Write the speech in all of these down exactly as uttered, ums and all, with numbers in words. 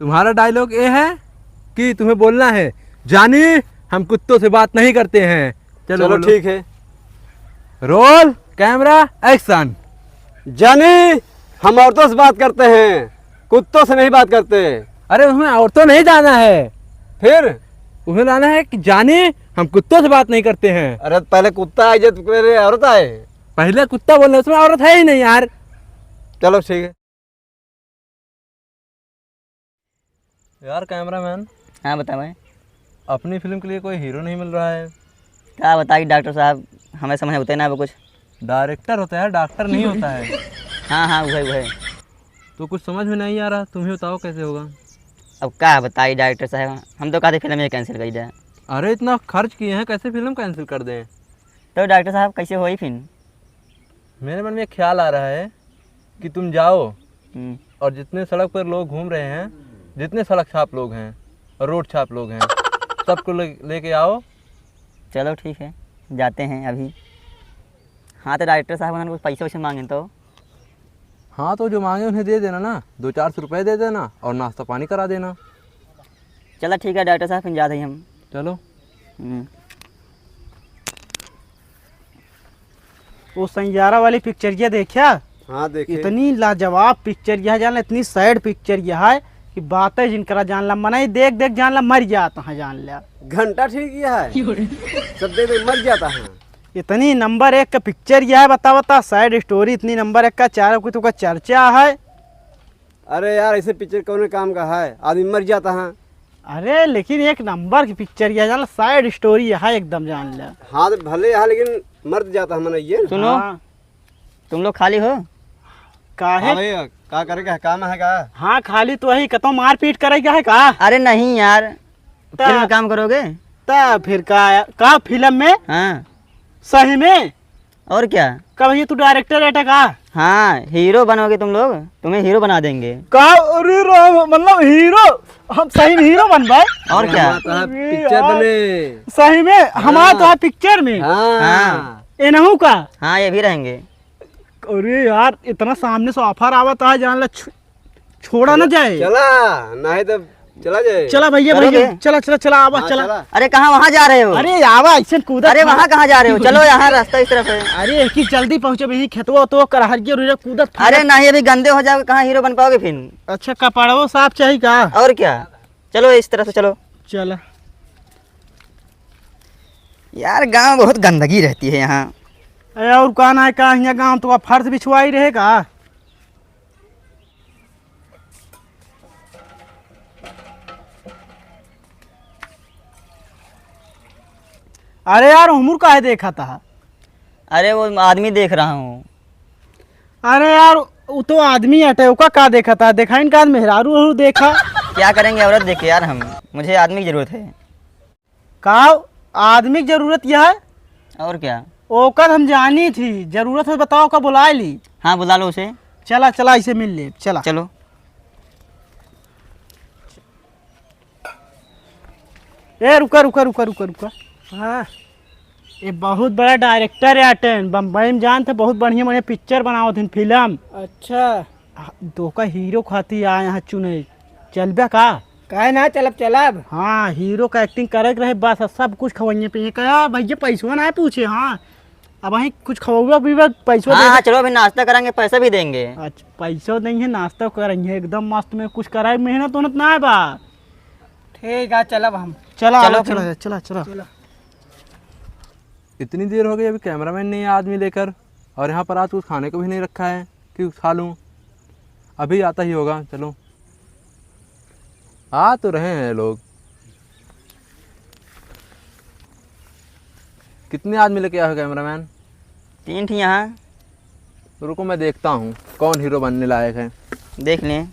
तुम्हारा डायलॉग ये है कि तुम्हें बोलना है, "जानी, हम कुत्तों से बात नहीं करते हैं।" चलो चलो, बोलो। ठीक है। Roll, camera, action. जानी, हम औरतों से बात करते हैं, कुत्तों से नहीं बात करते। अरे, उसमें औरतों नहीं जाना है। फिर? उसमें लाना है कि जानी, हम कुत्तों से बात नहीं करते हैं। अरे, पहले कुत्ता आए, जब पहले औरत आए। पहले कुत्ता बोलना, उसमें औरत है ही नहीं यार। चलो, ठीक है। यार कैमरामैन। हाँ, बता भाई। अपनी फिल्म के लिए कोई हीरो नहीं मिल रहा है। का बताई डॉक्टर साहब, हमें समझ होते ना वो कुछ। डायरेक्टर होता है, डॉक्टर नहीं होता है। हाँ, हाँ, वही, वही। तो कुछ समझ में नहीं आ रहा, तुम ही बताओ कैसे होगा। अब का बताई डॉक्टर साहब, हम तो कहते फिल्म ही कैंसिल कर दे। अरे इतना खर्च किए हैं, कैसे फिल्म कैंसिल कर दें? तो डॉक्टर साहब कैसे होई फिर? मेरे मन में एक ख्याल आ रहा है कि तुम जाओ हम्म। और जितने सड़क पर लोग घूम रहे हैं, जितने सड़क छाप लोग हैं और रोड छाप लोग हैं, सबको ले, लेके आओ। चलो ठीक है, जाते हैं अभी। हाँ तो डायरेक्टर साहब उन्होंने कुछ पैसे वैसे मांगे तो? हाँ तो जो मांगे उन्हें दे देना ना, दो चार सौ रुपये दे देना और नाश्ता पानी करा देना। चला ठीक है डॉक्टर साहब, फिर जाते हैं हम। चलो। हम्म। वो सैयारा वाली पिक्चरिया देखा? हाँ, देखे। इतनी लाजवाब पिक्चरिया है, जान, इतनी सैड पिक्चरिया है कि बातें जिन करा, जान ला, मनई देख देख, जान ला, मर जाता है, जान ला। घंटा ठीक यह है। सब देख देख मर जाता है। इतनी नंबर एक का पिक्चरिया है, बता बता, सैड स्टोरी इतनी नंबर एक का, चारों की तो का चर्चा है। अरे यार, ऐसे पिक्चर कौन काम का है, आदमी मर जाता है। अरे लेकिन एक नंबर की पिक्चर यह, जान ला, सैड स्टोरी है एकदम, जान ला। हाँ तो भले है, लेकिन मर तो जाता है मनई ये। सुनो, हाँ। तुम लोग खाली हो? काहे? हाँ भैया, का करे का काम है का? हाँ, खाली तो वही, कतो मारपीट करे का है का? अरे नहीं यार, ता- फिल्म में काम करोगे? ता फिर का, का फिल्म में? हाँ। सही में? और क्या? का भैया तू डायरेक्टर है का? हाँ, हीरो बनोगे तुम लोग, तुम्हें हीरो बना देंगे। का? अरे राम, मतलब हीरो? हम सही में हीरो बनबे? और क्या? हमारा तो अरे पिक्चर यार। बने। सही में? हमारा हाँ। तो है पिक्चर में। हाँ। हाँ। एनहू का? हाँ, ये भी रहेंगे। अरे यार, इतना सामने से ऑफर आवत है, जान ला, छु-, छोड़ा ना जाए। चला, नहीं तो चला जाए। चला भैया, करोगे? भैया, चला, चला, चला, आवा, हाँ, चला। चला। अरे, कहाँ वहाँ जा रहे हो? अरे, आवा, ऐसे कूदा अरे, था। वहाँ कहाँ जा रहे हो? चलो, यहाँ रास्ता इस तरफ है। अरे, एक ही जल्दी पहुँचे, यही खेतवा तो कर हर गिर उरे कूदत अरे, फादत। नहीं, अभी गंदे हो जाओगे, कहाँ हीरो बन पाओगे फिर? अच्छा, कपड़वो साफ चाहिए का? और क्या, चलो, इस तरह से चलो। चला। यार, गांव बहुत गंदगी रहती है यहाँ। अरे, और का ना है, का यहाँ गांव तो फर्श बिछवाई रहे का? अरे यार, उमुर काहे देखा था? अरे, वो आदमी देख रहा हूँ। अरे यार, वो तो आदमी हटे, ओका का देखा था? देखा इनका मेहरारू ओहरू देखा। क्या करेंगे औरत देख के यार हम, मुझे आदमी की जरूरत है। का आदमी की जरूरत यह है? और क्या? ओकर हम जानी थी, जरूरत है बताओ, का बुला ली। हाँ, बुला लो उसे। चला, चला, इसे मिल ले, चला। चलो। ए, रुका, रुका, रुका, रुका, रुका। हाँ। ये बहुत बड़ा डायरेक्टर है अटेन, बम्बई में जानते, बहुत बढ़िया, बढ़िया पिक्चर बनावत हैं, फिल्म। अच्छा। हाँ, तो का हीरो खाती आए यहाँ चुने, चलबे का? काहे ना चलब, चलब। हाँ, हीरो का एक्टिंग करे के रहे, बस सब कुछ खवइये पे। ये कहा, "भैया, पैसवा ना पूछे।" हाँ, अब वहीं कुछ खवउबा पीबा, पैसवा हाँ, दे हाँ, दे। चलो, अभी नाश्ता करेंगे, पैसा भी देंगे। अच्छा, पैसा नहीं है, नाश्ता करेंगे, एकदम मस्त में कुछ कराए, मेहनत उहनत ना है बा। ठीक है, चलब हम। चला, चलो आवा, फिर। चला, चला, चला। चलो। इतनी देर हो गई, अभी कैमरामैन नहीं है आदमी लेकर, और यहाँ पर आज कुछ खाने को भी नहीं रखा है कि खा लूँ। अभी आता ही होगा। चलो, आ तो रहे हैं लोग। कितने आदमी लेके आए हो कैमरामैन? तीन ठी यहाँ। रुको, मैं देखता हूँ कौन हीरो बनने लायक है। देख लें।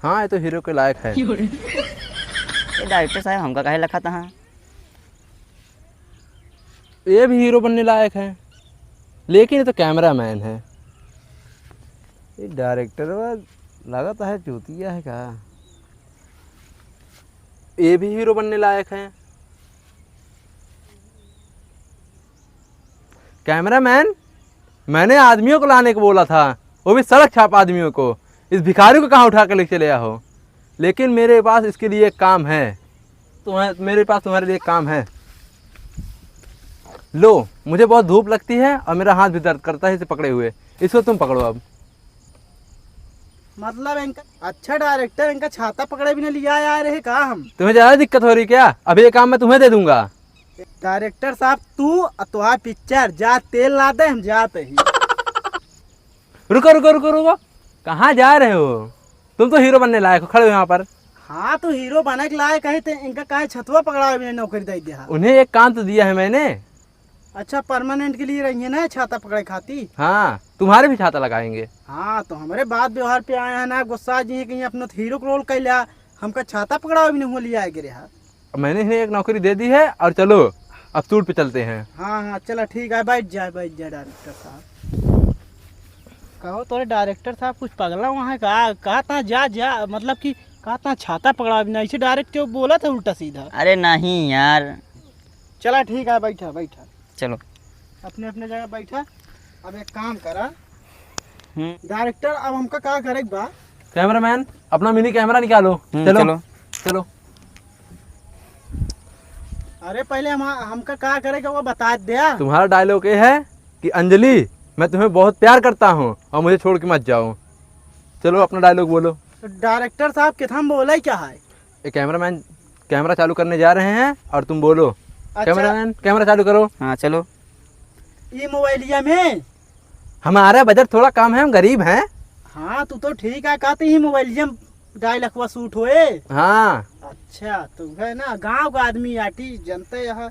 हाँ, ये तो हीरो के लायक है। ये डायरेक्टर साहब हमका काहे लखाता है? ये भी हीरो बनने लायक है, लेकिन ये तो कैमरामैन है। ये डायरेक्टर लागत है चूतिया है का? ये भी हीरो बनने लायक है। कैमरामैन, मैंने आदमियों को लाने को बोला था, वो भी सड़क छाप आदमियों को। इस भिखारी को कहाँ उठा के लेके चले आए हो? लेकिन मेरे पास इसके लिए एक काम है। तुम्हें, मेरे पास तुम्हारे लिए एक काम है। लो, मुझे बहुत धूप लगती है और मेरा हाथ भी दर्द करता है इसे पकड़े हुए। इसको तुम पकड़ो अब। मतलब इनका, अच्छा डायरेक्टर, इनका छाता पकड़े भी नहीं लिया आए रहे का हम? तुम्हें ज्यादा दिक्कत हो रही क्या? अभी ये काम मैं तुम्हें दे दूंगा। डायरेक्टर साहब, तू और तुम्हारा पिक्चर, जा तेल ला दे, हम जाते ही। रुको, रुको, रुको, रुको, कहाँ जा रहे हो? तुम तो हीरो बनने लायक हो, खड़े हो यहाँ पर। हाँ, तो हीरो बने के लायक है, तो इनका काहे छतवा पकड़ावे में नौकरी दे दिया? उन्हें एक काम तो दिया है मैंने। अच्छा, परमानेंट के लिए रहिए ना छाता पकड़े खाती? हाँ, तुम्हारे भी छाता लगाएंगे। हाँ, तो हमारे बात व्यवहार पे आए हैं ना, गुस्सा जी हैं, कहीं अपना हीरो को रोल कर लिया, हमका छाता पकड़ावे में नहीं हुआ लिया है गिरे हाथ। मैंने इन्हें एक नौकरी दे दी है और चलो, अब शूट पे चलते हैं। हाँ, हाँ, चला ठीक है, बैठ जाए, बैठ जाए डायरेक्टर साहब। कहो, तोरे डायरेक्टर साहब कुछ पगला हुआ है का? कहा था जा, जा, मतलब कि कहा था छाता पकड़ा, अभी नहीं से डायरेक्ट क्यों बोला था उल्टा सीधा। अरे नहीं यार। चला ठीक है, बैठा, बैठा। चलो। अपने अपने जगह बैठा। अब एक काम करा। हम्म। डायरेक्टर, अब हमका का करे के बा? कैमरामैन, अपना मिनी कैमरा निकालो। हम्म, चलो। चलो। चलो। अरे पहले हम, हमका का करे के वो बता दिया। तुम्हारा डायलॉग ये है कि अंजलि, मैं तुम्हें बहुत प्यार करता हूँ और मुझे छोड़ के मत जाओ। चलो अपना डायलॉग बोलो। तो डायरेक्टर साहब, कितना बोला ही क्या है? ये कैमरामैन कैमरा चालू करने जा रहे हैं और तुम बोलो। अच्छा। कैमरामैन, कैमरा चालू करो। हाँ, चलो। ई मोबाइलिया में? हमारा बजट थोड़ा कम है, हम गरीब हैं। हाँ, तू तो ठीक है, कहते ही मोबाइलिया में डायलॉगवा शूट होए। हाँ। अच्छा, तो है ना, गाँव का आदमी आटी जनते यहाँ।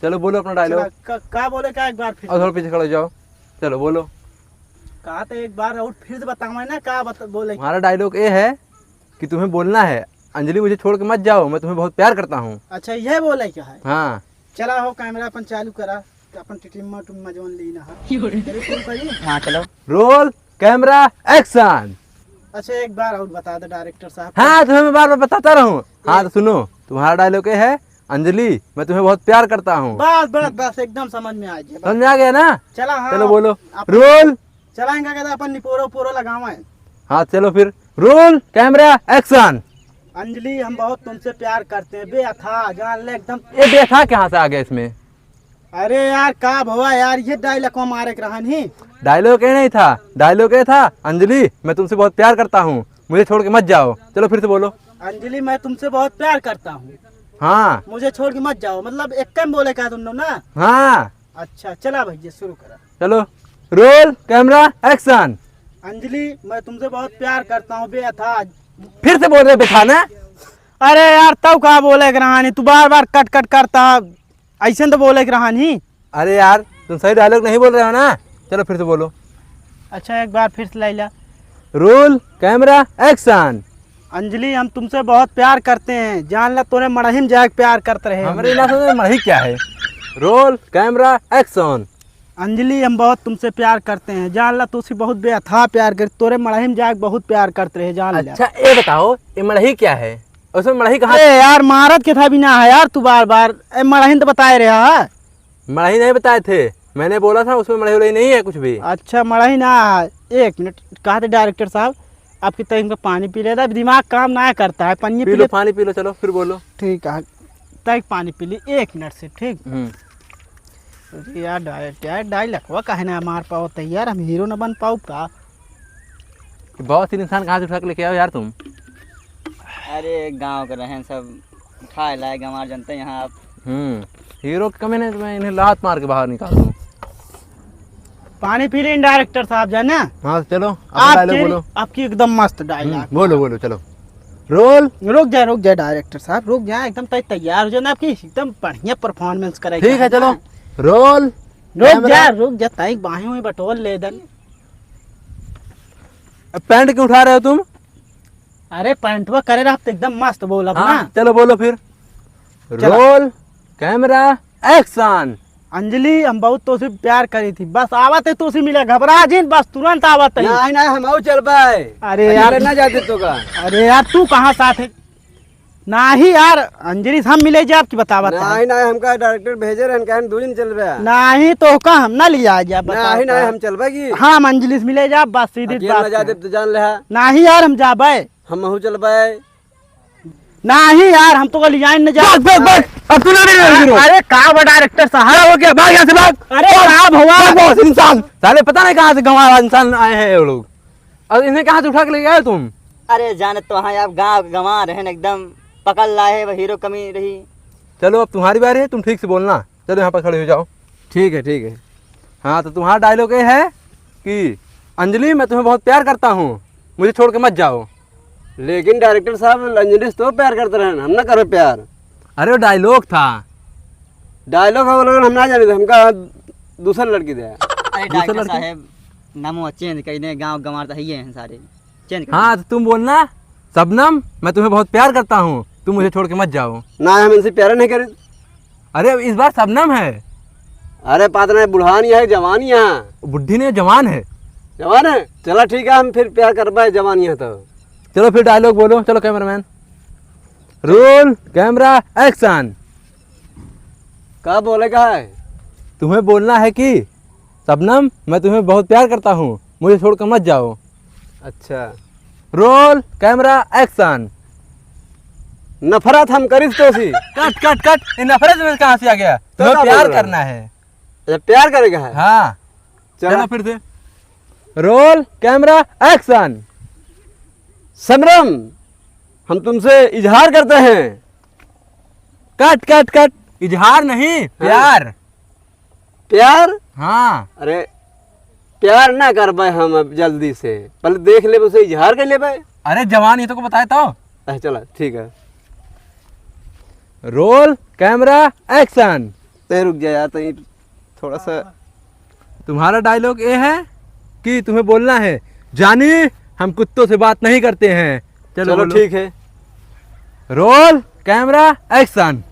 चलो बोलो अपना डायलॉग। चला, क-, का बोले का एक बार फिर? और थोड़ा पीछे खड़े हो जाओ। चलो बोलो। कहा तो एक बार और फिर से बतावे ना, का बत-, बोले? हमारा डायलॉग ये है कि तुम्हें बोलना है, "अंजलि, मुझे छोड़ के मत जाओ, मैं तुम्हें बहुत प्यार करता हूँ।" अच्छा, यह बोले क्या है? हाँ। चला हो, कैमरा अपन चालू करा, तो अपन टिटिम्मा टुम्मा जवन लेना है। चलो शुरू करी। हाँ, चलो। Roll, camera, action. अच्छा, एक बार और बता दे डायरेक्टर साहब। हाँ, तुम्हें मैं बार बार बताता रहूँ। हाँ, तो सुनो, तुम्हारा डायलॉग ये है, "अंजलि, मैं तुम्हें बहुत प्यार करता हूँ।" बस, बस, बस, एकदम समझ में आ गया, बस। समझ में आ गया ना? चला, हाँ। चलो बोलो। अपन रोल। चला, इनका कहता अपन निपोरो पोरो लगावा है। हाँ, चलो फिर। Role, camera, action. अंजलि, हम बहुत तुमसे प्यार करते हैं, बेअथा, जान ले एकदम। ये बेअथा कहाँ से आ गया इसमें? अरे यार, का भवा यार, ये डायलॉग को मारे के रहा नहीं। डायलॉग ये नहीं था, डायलॉग ये था, "अंजलि, मैं तुमसे बहुत प्यार करता हूँ, मुझे छोड़ के मत जाओ।" चलो फिर से बोलो। अंजलि, मैं तुमसे बहुत प्यार करता हूँ। हाँ। मुझे छोड़ के मत जाओ, मतलब एक कम बोले का तुम लोग ना? हाँ। अच्छा, चला भैया, शुरू करा। चलो, रोल, कैमरा, एक्शन। अंजलि, मैं तुमसे बहुत प्यार करता हूँ, बेअथा। फिर से बोल रहे बेथा ना? अरे यार, तब का बोले के रहा नहीं, तू बार बार कट कट करता, ऐसे तो बोले के रहा नहीं। अरे यार, तुम सही डायलॉग नहीं बोल रहे हो ना। चलो फिर से बोलो। अच्छा, एक बार फिर से लाई ला। Roll, camera, action. अंजलि, हम तुमसे बहुत प्यार करते हैं, जान ला तोरे मड़ही में जाके प्यार करते रहे। हमरे ना समझ में मड़ही क्या है? Roll, camera, action. अंजलि, हम बहुत तुमसे प्यार करते हैं, जान ला तुझसे बहुत बेअथा प्यार कर, तोरे मड़ही में जाके बहुत प्यार करते रहे, जान ला। अच्छा, ये बताओ, ये मड़ही क्या है? उसमें मड़ही कहाँ? ए यार, मारत के था भी ना है यार, तू बार बार, ए, मड़ही तो बताए रहा है। मड़ही नहीं बताए थे, मैंने बोला था उसमें मड़ही वड़ही नहीं है कुछ भी। अच्छा, मड़ही ना है। एक मिनट, कहा थे डायरेक्टर साहब, आपकी तई इनका पानी पी लेता, दिमाग काम ना करता है, पानी पी पी लो, ले। पानी पी लो, चलो फिर बोलो। ठीक है, तई पानी पी ली, एक मिनट से, ठीक। हम्म। अरे यार, डाय-, यार, डायलॉगवा काहे ना मार पाओ तैयार, हम हीरो न बन पाओ का? बहुत ही इंसान कहाँ से उठा के लेके आओ यार तुम? अरे, गाँव के रहें सब, खाए लाए गंवार जनते यहाँ आप। हम्म, हीरो के कमी नहीं, तो मैं इन्हें लात मार के बाहर निकाल दूँ। पानी पी लें डायरेक्टर साहब, जाना? हाँ, चलो, अपना डायलॉग आपकी, बोलो। आपकी एकदम मस्त डायलॉग। हम्म, बोलो, बोलो, चलो। रोल। रुक जा, रुक जा डायरेक्टर साहब, रुक जा, एकदम तै-, तैयार हो जाना, आपकी एकदम बढ़िया परफॉर्मेंस करेगा। ठीक है, चलो। रोल। रुक जा, कैमरा। रुक जा, ताई बाहें हुई बटोर ले दन। अब पैंट क्यों उठा रहे हो तुम? अरे पैंटवा करे रहा तो एकदम मस्त बोलब हाँ, ना। चलो बोलो फिर। चलो। Roll, camera, action. अंजलि, हम बहुत तोसे प्यार करी थी, बस आवत है तोसे मिले, घबरा जिन, बस तुरंत आवत है। नहीं, नहीं, हम और चल पाए। अरे अरे यार। ना जाते तो का? अरे यार, तू कहाँ साथ है? नाही यार, अंजलि से हम मिले जाब कि बतावत है। नाही, नाही, हमका डायरेक्टर भेजे रहन, कहन दू जन चलबे। नाही, तोहका हम ना लिया जाब, बतावत है। नाही, नाही, हम चलबे की। हाँ, हम अंजलि से मिले जाब, बस सीधी अकेले बात ना जा है। देब तो जान ले हा। नाही यार, हम जाबे। हमहू चलबे। नाही यार, हम तो को लियाइन न जाब। बस, बस, बस, अब तू ना मेरे लगे रहो। अरे का बा डायरेक्टर साहब? क्या हो गया? भाग यहाँ से, भाग। अरे भाग। का भवा? भाग, भाग, इंसान। साले पता नहीं कहाँ से गंवार इंसान आए हैं ये लोग। और इन्हें कहाँ से उठा के ले आए तुम? अरे जाने तो हाँ, आप गाँव के गंवार हैं एकदम, पकड़ लाए, वह हीरो कमी रही। चलो अब तुम्हारी बारी है, तुम ठीक से बोलना। चलो यहाँ पर खड़े हो जाओ। ठीक है, ठीक है। हाँ, तो तुम्हारा डायलॉग ये है कि अंजलि, मैं तुम्हें बहुत प्यार करता हूँ, मुझे छोड़ के मत जाओ। लेकिन डायरेक्टर साहब, अंजलि से तो प्यार करते रहे, हम ना करे प्यार। अरे वो डायलॉग था। डायलॉग हो लोगन हम ना जाने, हमका दूसर लड़की दे। अरे दूसर डायरेक्टर लड़की? साहब, नामो चेंज कर दे, गाँव गंवार तो है ही हैं सारे, चेंज कर हाँ, दे। तो तुम बोलना, शबनम, मैं तुम्हें बहुत प्यार करता हूँ, तुम मुझे छोड़ के मत जाओ। ना, हम इनसे प्यार नहीं करे। अरे, इस बार शबनम है। अरे, पातना है, बुढ़ानी है, जवानी है। बुढ़ी नहीं, जवान है। जवान है? चला ठीक है, हम फिर प्यार करबे, जवानी है तो। चलो फिर डायलॉग बोलो, चलो कैमरामैन। Role, camera, action. का बोले का है? तुम्हें बोलना है कि शबनम, मैं तुम्हें बहुत प्यार करता हूँ, मुझे छोड़कर मत जाओ। अच्छा। Roll, camera, action. नफरत हम करिस तो सी। Cut, cut, cut. ये नफरत में कहाँ से आ गया? तो तुम्हें क्या प्यार बोल रहा है? करना है। अच्छा, प्यार करेगा है? हाँ। चला। चलो फिर से। Roll, camera, action. शबनम, हम तुमसे इजहार करते हैं। Cut, cut, cut. इजहार नहीं, हाँ। प्यार। प्यार? हाँ। अरे, प्यार ना करबे हम अब जल्दी से, पहले देख लेबे, उसे इजहार कर लेबे। अरे जवान, ये तो को बताए तो। अच्छा, चला, ठीक है। Roll, camera, action. ते रुक जा यार, तई थोड़ा सा। तुम्हारा डायलॉग ये है कि तुम्हें बोलना है, "जानी, हम कुत्तों से बात नहीं करते हैं।" चलो चलो, बोलो। ठीक है। Roll, camera, action.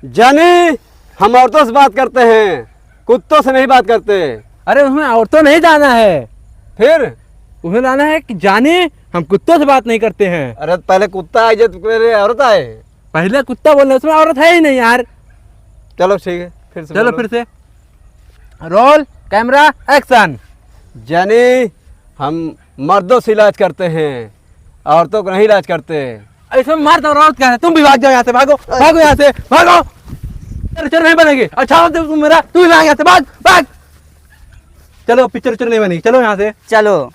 जानी, हम औरतों से बात करते हैं, कुत्तों से नहीं बात करते। अरे, उसमें औरतों नहीं जाना है। फिर? उसमें लाना है कि, "जानी, हम कुत्तों से बात नहीं करते हैं।" अरे, पहले कुत्ता आए, जब पहले औरत आए। पहले कुत्ता बोलना, उसमें औरत है ही नहीं यार। चलो, ठीक है, फिर से चलो, बोलो। फिर से। Roll, camera, action. जानी, हम मर्दों से इलाज करते हैं, औरतों को नहीं इलाज करते। इसमें मर्द और औरत क्या है? तुम भी भाग जाओ यहाँ से, भागो, भागो यहाँ से, भागो। पिक्चर नहीं बनेगी। अच्छा, तुम मेरा, तू भी भाग यहाँ से, भाग, भाग। चलो, पिक्चर उच्चर नहीं बनेगी, चलो यहाँ से। चलो।